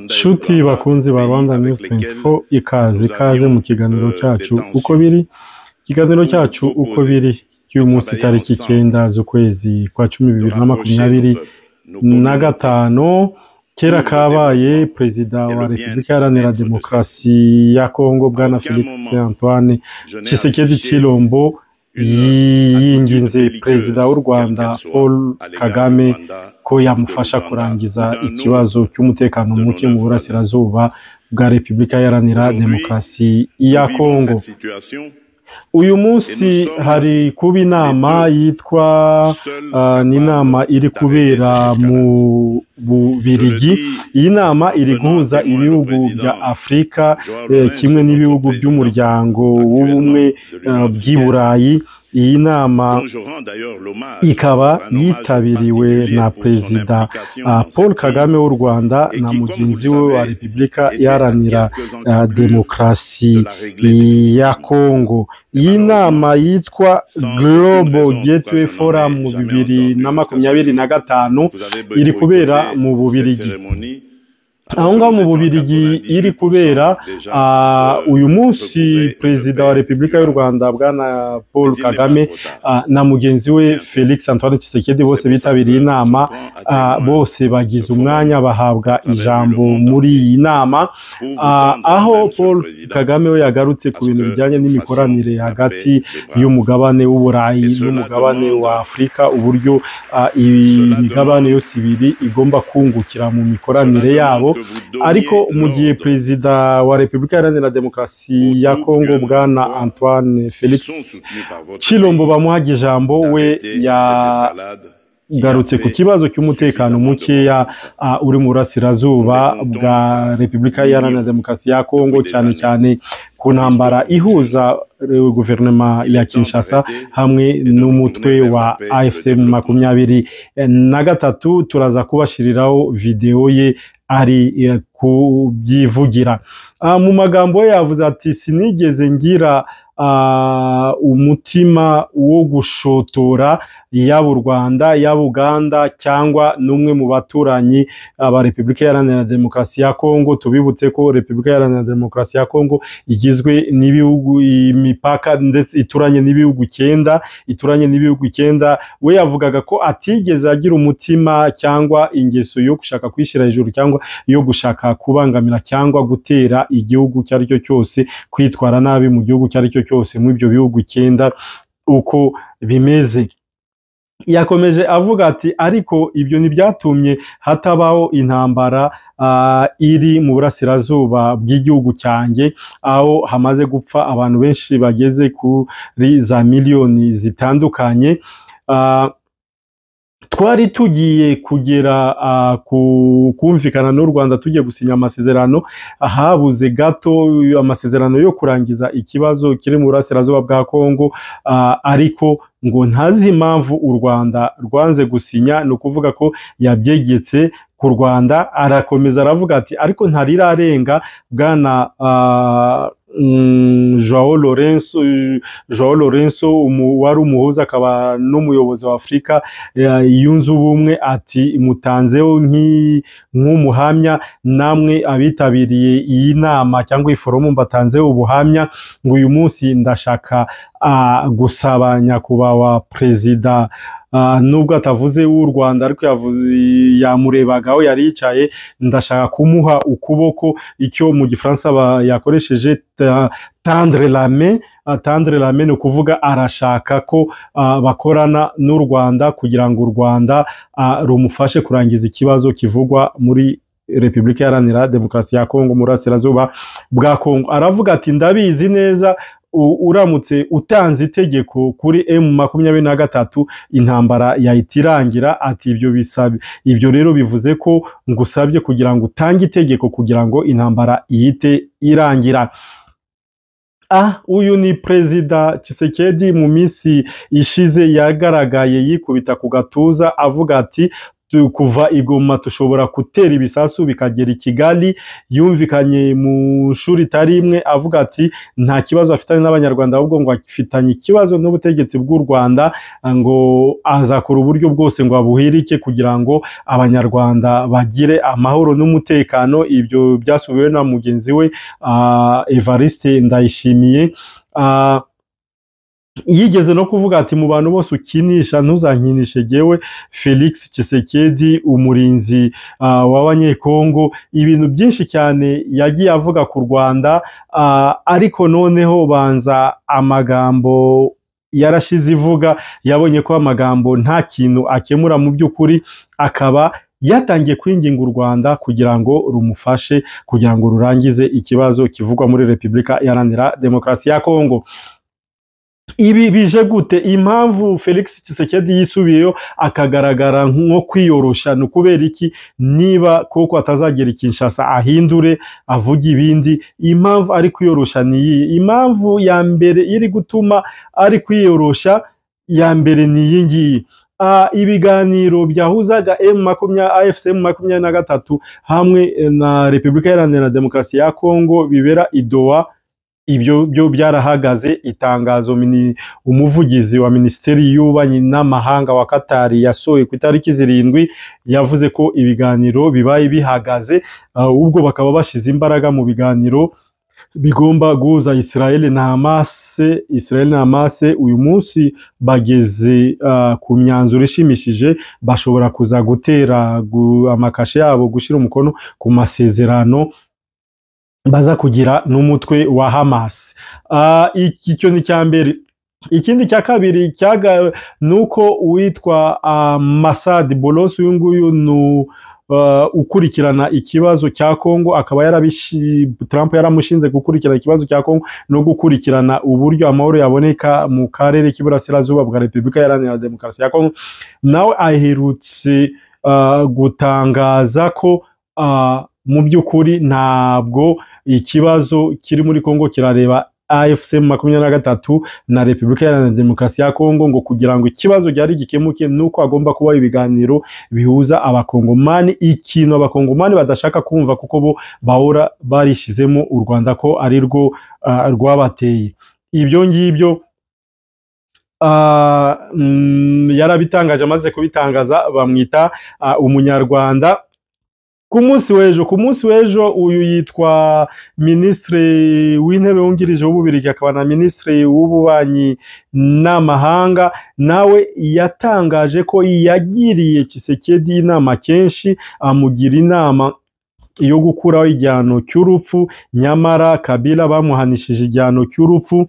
Nshuti bakunzi ba Rwanda News 24, ikaze ikaze mu kiganiro cyacu uko biri. Ikiganiro cyacu uko biri cy'uyu munsi tariki 9 z'ukwezi kwa 10 2025. Kera kabaye, Perezida wa Repubulika Iharanira Demokarasi ya Kongo, Bwana Felix Antoine Tshisekedi Tshilombo, yinginze Perezida w'u Rwanda Paul Kagame ko yamufasha kurangiza ikibazo cy'umutekano muke mu burasirazuba bwa Repubulika Iharanira Demokarasi ya Kongo. Uyu munsi hari kuba inama yitwa ni inama iri kubera mu Bubirigi. Iyi nama iri guhuza ibihugu bya Afurika kimwe n'ibihugu by'Umuryango w'Ubumwe bw'i Burayi. Iyi nama ikaba yitabiriwe na Perezida Paul Kagame w'u Rwanda na mugenzi we wa Repubulika Iharanira Demokarasi ya Kongo. Iyi nama yitwa Global Gateway Forum 2025 iri kubera mu Bubirigi. Aho ngaho mu Bubirigi iri kubera uyu munsi, Perezida wa Repubulika y'u Rwanda, Bwana Paul Kagame, na mugenzi we Felix Antoine Tshisekedi bose bitabiriye inama, bose bagize umwanya bahabwa ijambo muri iyi nama, aho Paul Kagame we yagarutse ku bintu bijyanye n'imikoranire hagati y'umugabane w'Uburayi n'umugabane wa Afurika, uburyo imigabane yose ibiri igomba kungukira mu mikoranire yabo. Ariko mu gihe Perezida wa Repubulika Iharanira Demokarasi ya Kongo, Bwana Antoine Felix Tshilombo, bamuhaga ijambo, we yagarutse ku kibazo cy'umutekano mukeya uri mu burasirazuba bwa Repubulika Iharanira Demokarasi ya Kongo, cyane cyane ku ntambara ihuza guverinoma ya Kinshasa hamwe n'umutwe wa AFC 23. Turaza kubashiriraho videwo ye ari kubyivugira. Mu magambo ye yavuze ati: "Sinigeze ngira umutima wo gushotora yaba u Rwanda, yaba Uganda cyangwa n'umwe mu baturanyi ba Repubulika Iharanira Demokarasi ya Kongo." Tubibutse ko Repubulika Iharanira Demokarasi ya Kongo igizwe n'ibihugu, imipaka ndetse ituranye n'ibihugu 9, ituranye n'ibihugu 9. We yavugaga ko atigeze agira umutima cyangwa ingeso yo gushaka kwishyira hejuru cyangwa yo gushaka kubangamira cyangwa gutera igihugu icyo ari cyo cyose, kwitwara nabi mu gihugu icyo ari cyo cyose muri ibyo bihugu 9 uko bimeze. Yakomeje avuga ati: "Ariko ibyo ntibyatumye hatabaho intambara iri mu burasirazuba bw'igihugu cyanjye, aho hamaze gupfa abantu benshi bageze kuri za miliyoni zitandukanye. Twari tugiye kugera ku kumvikana n'u Rwanda, tugiye gusinya amasezerano, habuze gato, amasezerano yo kurangiza ikibazo kiri mu burasirazuba bwa Kongo, ariko ngo ntazi impamvu u Rwanda rwanze gusinya." Ni ukuvuga ko yabyegetse ku Rwanda. Arakomeza aravuga ati: "Ariko ntarirarenga, Bwana Joao Lorenzo, Joao Lorenzo wari umuhuza akaba n'umuyobozi wa Afurika Yunze Ubumwe," ati: "mutanzeho nk'umuhamya, namwe abitabiriye iyi nama cyangwa iyi forum mbatanzeho ubuhamya, ngo uyu munsi ndashaka gusaba nyakubahwa perezida," nubwo atavuze w'u Rwanda ariko yamurebaga aho yari yicaye, "ndashaka kumuha ukuboko," icyo mu Gifaransa yakoresheje "tendre la main". Tendre la main ni ukuvuga arashaka ko bakorana n'u Rwanda kugira ngo u Rwanda rumufashe kurangiza ikibazo kivugwa muri Repubulika Iharanira Demokarasi ya Kongo, mu burasirazuba bwa Kongo. Aravuga ati: "Ndabizi neza, uramutse utanze itegeko kuri M23 intambara yahita irangira." Ati: "Ibyo bisabe, ibyo rero bivuze ko ngusabye kugira ngo utange itegeko kugira ngo intambara ihite irangira." Uyu ni Perezida Tshisekedi. Mu minsi ishize yagaragaye yikubita ku gatuza avuga ati: Kuva i Goma tushobora gutera ibisasu bikagera i Kigali. Yumvikanye mu shuri itari imwe avuga ati nta kibazo afitanye n'Abanyarwanda, ahubwo ngo afitanye ikibazo n'ubutegetsi bw'u Rwanda, ngo azakora uburyo bwose ngo abuhirike kugira ngo Abanyarwanda bagire amahoro n'umutekano. Ibyo byasubiwe na mugenzi we Evariste Ndayishimiye. Yigeze no kuvuga ati mu bantu bose ukinisha ntuzankinishe jewe Felix Tshisekedi, umurinzi w'Abanyekongo. Ibintu byinshi cyane yagiye avuga ku Rwanda, ariko noneho banza amagambo yarashize ivuga, yabonye ko amagambo nta kintu akemura mu by'ukuri, akaba yatangiye kwinginga u Rwanda kugira ngo rumufashe kugira ngo rurangize ikibazo kivugwa muri Repubulika Iharanira Demokarasi ya Kongo. Ibi bije gute? Impamvu Felix Tshisekedi yisubiyeyo akagaragara nko kwiyorosha ni ukubera iki? Niba koko atazagera i Kinshasa ahindure avuge ibindi, impamvu ari kwiyorosha ni iyi. Impamvu ya mbere iri gutuma ari kwiyorosha ya mbere ni iyi ngiyi. Ibiganiro byahuzaga AFC M23 hamwe na Repubulika Iharanira Demokarasi ya Kongo bibera i Doha, ibyo byo byarahagaze. Itangazo umuvugizi wa Minisiteri y'Ububanyi n'Amahanga wa Qatar yasohoye ku itariki 7 yavuze ko ibiganiro bibaye bihagaze, ubwo bakaba bashize imbaraga mu biganiro bigomba guhuza Israel na Hamas. Israel na Hamas uyu munsi bageze ku myanzuro ishimishije, bashobora kuza gutera amakashe yabo, gushyira umukono ku masezerano baza kugira n'umutwe wa Hamas. Icyo ni cya mbere. Ikindi cya kabiri nuko uwitwa Masad Bolos, uyu nguyu ni ukurikirana ikibazo cya Kongo, akaba Trump yaramushinze gukurikirana ikibazo cya Kongo no gukurikirana uburyo amahoro yaboneka mu karere k'iburasirazuba bwa Repubulika Iharanira Demokarasi ya Kongo. Nawe aherutse gutangaza ko mu by'ukuri ntabwo ikibazo kiri muri Kongo kirareba AFC 23 na Repubulika Iharanira Demokarasi ya Kongo, ngo kugira ngo ikibazo cyari gikemuke nuko agomba kuba ibiganiro bihuza Abakongomani, ikintu Abakongomani badashaka kumva kuko bo bahora barishizemo u Rwanda ko ari rwo rwabateye. Ibyo ngibyo yarabitangaje, amaze kubitangaza bamwita Umunyarwanda. Ku munsi w'ejo uyu yitwa Minisitiri w'Intebe wungirije w'Ububiligi akaba na Minisitiri w'Ububanyi n'Amahanga, nawe yatangaje ko yagiriye Tshisekedi inama kenshi, amugira inama yo gukuraho igihano cy'urupfu, nyamara Kabila bamuhanishije igihano cy'urupfu.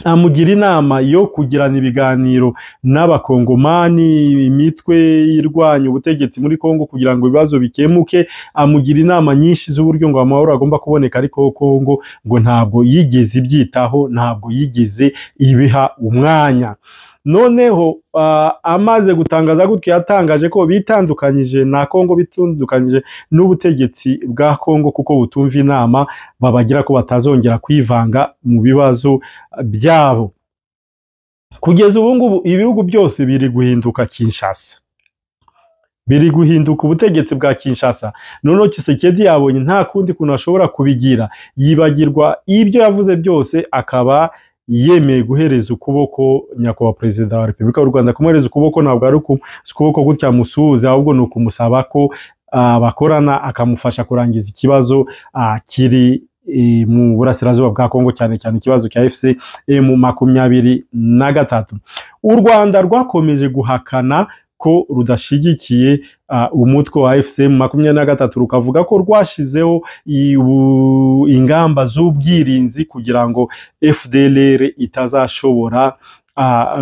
Amugira inama yo kugirana ibiganiro n'Abakongomani, imitwe irwanya ubutegetsi muri Kongo kugira ngo ibibazo bikemuke. Amugira inama nyinshi z'uburyo ngo amahoro agomba kuboneka, ariko Kongo ngo ntabwo yigeze ibyitaho, ntabwo yigeze ibiha umwanya. Noneho amaze gutangaza gutyo, yatangaje ko bitandukanyije na Kongo, bitandukanyije n'ubutegetsi bwa Kongo kuko butumva inama babagira ko batazongera kwivanga mu bibazo byabo. Kugeza ubu ngubu ibihugu byose biri guhinduka Kinshasa, biri guhinduka ubutegetsi bwa Kinshasa. Noneho Tshisekedi yabonye nta kundi kuntu ashobora kubigira, yibagirwa ibyo yavuze byose, akaba yemeye guhereza ukuboko nyakubahwa Perezida wa Repubulika y'u Rwanda. Kumuhereza ukuboko ntabwo ari ukuboko gutya musuhuza, ahubwo ni ukumusaba ko bakorana, akamufasha kurangiza ikibazo kiri mu burasirazuba bwa Kongo, cyane cyane ikibazo cya AFC M23. U Rwanda rwakomeje guhakana ko rudashigikiye umutwe wa AFC M23, rukavuga ko rwashizeho ingamba z'ubwirinzi kugira ngo FDLR itazashobora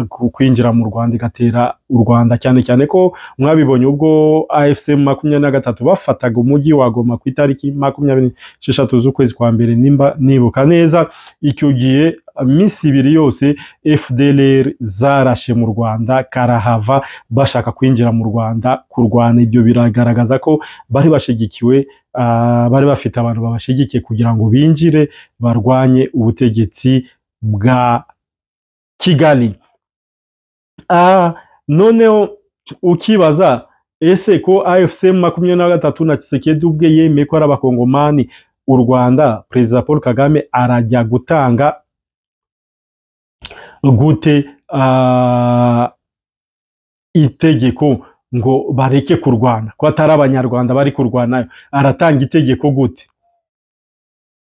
kwinjira mu Rwanda igatera u Rwanda, cyane cyane ko mwabibonye ubwo AFC M23 bafataga umujyi wa Goma ku itariki 26 z'ukwezi kwa mbere, nimba nibuka neza. Icyo gihe minsi ibiri yose FDLR zarashe mu Rwanda karahava, bashaka kwinjira mu Rwanda kurwana. Ibyo biragaragaza ko bari bashigikiwe, bari bafite abantu babashigikiye kugira ngo binjire barwanye ubutegetsi bwa Kigali. Noneho ukibaza Ese ko AFC 23 na Tshisekedi ubwe yemeye ko ari abakongomani, u Rwanda Perezida Paul Kagame arajya gutanga gute itegeko ngo bareke kurwana, ko atari abanyarwanda bari kurwanayo? Aratanga itegeko gute?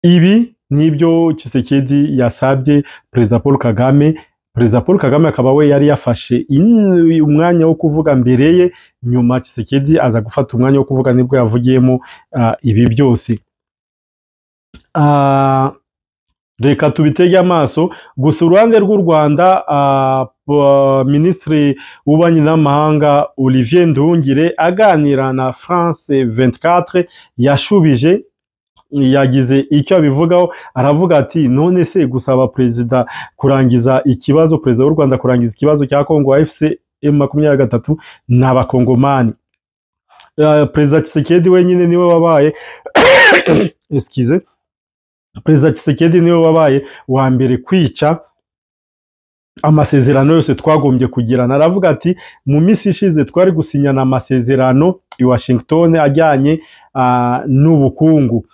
Ibi nibyo Tshisekedi yasabye Perezida Paul Kagame. Perezida Paul Kagame akaba we yari yafashe umwanya wo kuvuga mbere ye, nyuma Tshisekedi aza gufata umwanya wo kuvuga, nibwo yavugiyemo ibi byose. Reka tubitege amaso. Gusa uruhande rw'u Rwanda, Minisitiri w'Ububanyi n'Amahanga Olivier Nduhungire aganira na France 24 yashubije, yagize icyo abivugaho, aravuga ati none se gusaba perezida kurangiza ikibazo, perezida w'u Rwanda kurangiza ikibazo cya Kongo AFC M23 n'abakongomani, Perezida Tshisekedi wenyine niwe wabaye excuse, Perezida Tshisekedi niwe wabaye wa mbere kwica amasezerano yose twagombye kugirana. Aravuga ati mu minsi ishize twari gusinyana amasezerano i Washington ajyanye n'ubukungu,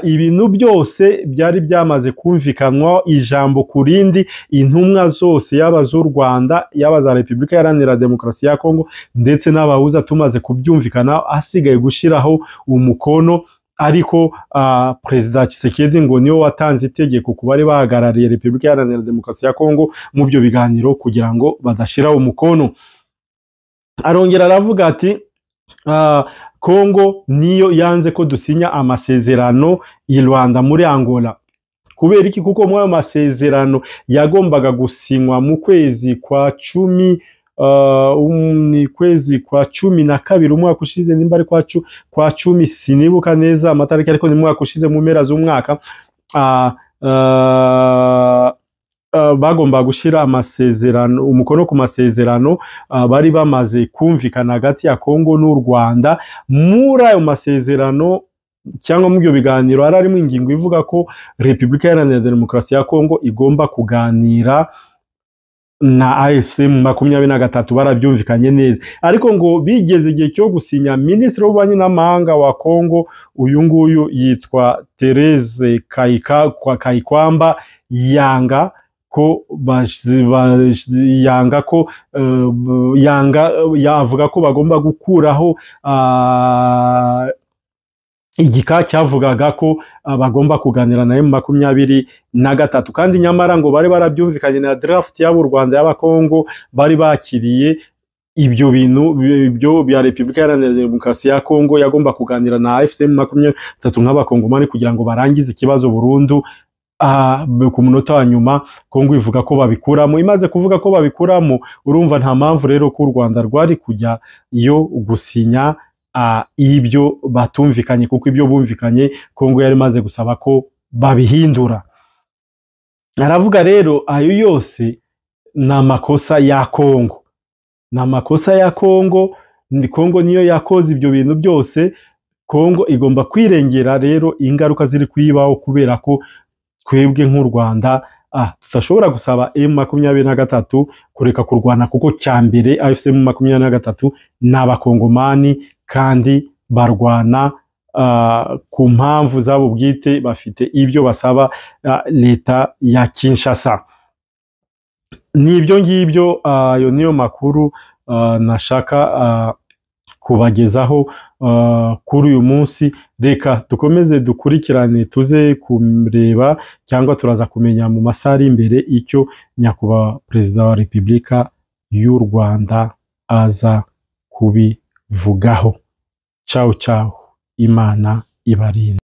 ibintu byose byari byamaze kumvikanwa ijambo ku rindi, intumwa zose yaba z'u Rwanda, yaba za Repubulika Iharanira Demokarasi ya Kongo ndetse n'abahuza tumaze kubyumvikana, asigaye gushiraho umukono. Ariko Perezida Tshisekedi ngo niwe watanze itegeko ku bari bahagarariye Repubulika Iharanira Demokarasi ya Kongo mu byo biganiro kugira ngo badashiraho umukono. Arongera aravuga ati Kongo niyo yanze ko dusinya amasezerano i Rwanda muri Angola. Kubera iki? Kuko muri ayo masezerano yagombaga gusinywa mu kwezi kwa 10, ni kwezi kwa 12 umwaka ushize, nimba ari kwa 10 sinibuka neza amatariki, ariko ni mwaka ushize mu mpera z'umwaka, bagomba gushira amasezerano, umukono ku masezerano bari bamaze kumvikana hagati ya Kongo n'u Rwanda. Muri ayo masezerano cyangwa mu byo biganiro hari harimo ingingo ivuga ko Repubulika Iharanira Demokarasi ya Kongo igomba kuganira na AFC 23, barabyumvikanye neza. Ariko ngo bigeze igihe cyo gusinya, Minisitiri w'Ububanyi n'Amahanga wa Kongo uyu nguyu yitwa Therese Kayikwamba yanga ko yanga yavuga ko bagomba gukuraho igika cyavugaga ko bagomba kuganira na M23, kandi nyamara ngo bari barabyumvikanye na draft y'abo Rwanda y'abakongo bari bakiriye ibyo bintu byo bya Repubulika Iharanira Demokarasi ya Kongo yagomba kuganira na AFC M23 nk'abakongomani kugira ngo barangize ikibazo burundu. Ku munota wa nyuma Kongo ivuga ko babikuramo. Imaze kuvuga ko babikuramo, urumva nta mpamvu rero ko u Rwanda rwari kujya yo gusinya ibyo batumvikanye, kuko ibyo bumvikanye Kongo yari maze gusaba ko babihindura. Aravuga rero ayo yose ni amakosa ya Kongo, ni amakosa ya Kongo, ni Kongo niyo yakoze ibyo bintu byose. Kongo igomba kwirengera rero ingaruka ziri kuyibaho, kubera ko twebwe nk'u Rwanda tutashobora gusaba M23 kureka kurwana, kuko cyambere AFC M23 n'abakongomani kandi barwana ku mpamvu zabo bwite, bafite ibyo basaba leta ya Kinshasa. Nibyo ngibyo, ayo niyo makuru nashaka kubagezaho kuri uyu munsi. Reka dukomeze dukurikirane, tuze kureba cyangwa turaza kumenya mu masaha ari imbere icyo nyakubahwa Perezida wa Repubulika y'u Rwanda aza kubivugaho. Ciao ciao, Imana ibarinde.